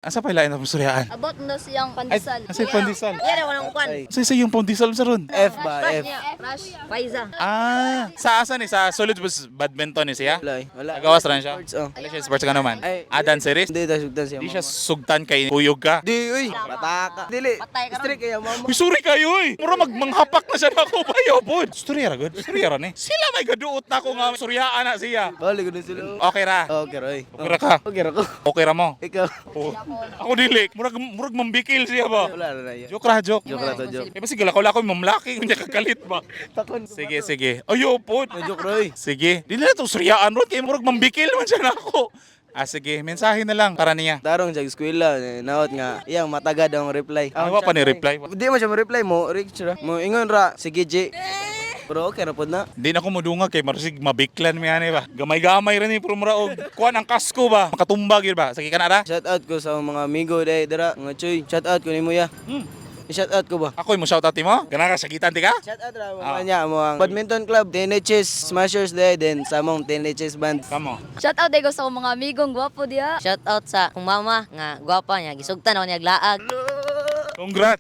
Asa pa ilain na suryaan? About na siyang Ay, pandesal. asa yung pandesal? Yara, walang kwan. Sa isa yung pandesal sa ron? F ba? F. Crush. Paiza. Ah, sa asa ni sa solid bus badminton ni siya? Wala eh. Wala. Nagawas rin siya? Sports, oh. Wala siya sports ka naman. Ay, Adan series? Hindi, tas sugtan siya Di siya mama. sugtan kay kuyog ka. Di, uy. Bata ka. Dili. Patay ka ron. Strict kaya mama. Uy, sorry kayo eh. Mura magmanghapak na siya na ako ba pod. Storya ra gud. Storya ra ni. Sila may gaduot na ako nga suryaan na siya. Bali ko na sila. Okay ra. Okay, Roy. Okay ra ka. Okay ra ko. Okay ra mo. Ikaw. Oh. Ako dili. Murag murag mambikil siya ba. Wala na na yan. Joke ra, joke. Joke ra to, joke. Eh, basig lakaw-lakaw mamlaki unya kagalit ba. Takon. Sige, sige. Ayo pod. No joke, Roy. Sige. Dili na to suryaan ron kay murag mambikil man siya na ako. Ah, sige, mensahe na lang para niya. Tarong sa eskwela, eh, naot nga, iyang matagad ang reply. Ah, wa pa ni reply. Di mo siya mo reply mo, reach ra. Mo ingon ra, sige J. Pero okay ra pod na. Di na ko mudungag kay marusig mabiklan mi ani ba. Gamay-gamay ra ni pero mura og kuan ang kasko ba. Makatumbag yun ba. Sige ka na ra. Shout out ko sa mga amigo day dira, mga chuy. Shout out ko nimo ya. Shout out ko ba? Ako mo shoutout mo. Gana ka sagitan ti ka? Shout out ra mo niya mo ang badminton club, TNHS Smashers day then sa among TNHS band. Kamo. Shout out ko sa akong mga amigong gwapo diha. Shout out sa kong mama nga gwapa niya. Gisugtan ako niya laag. Congrats.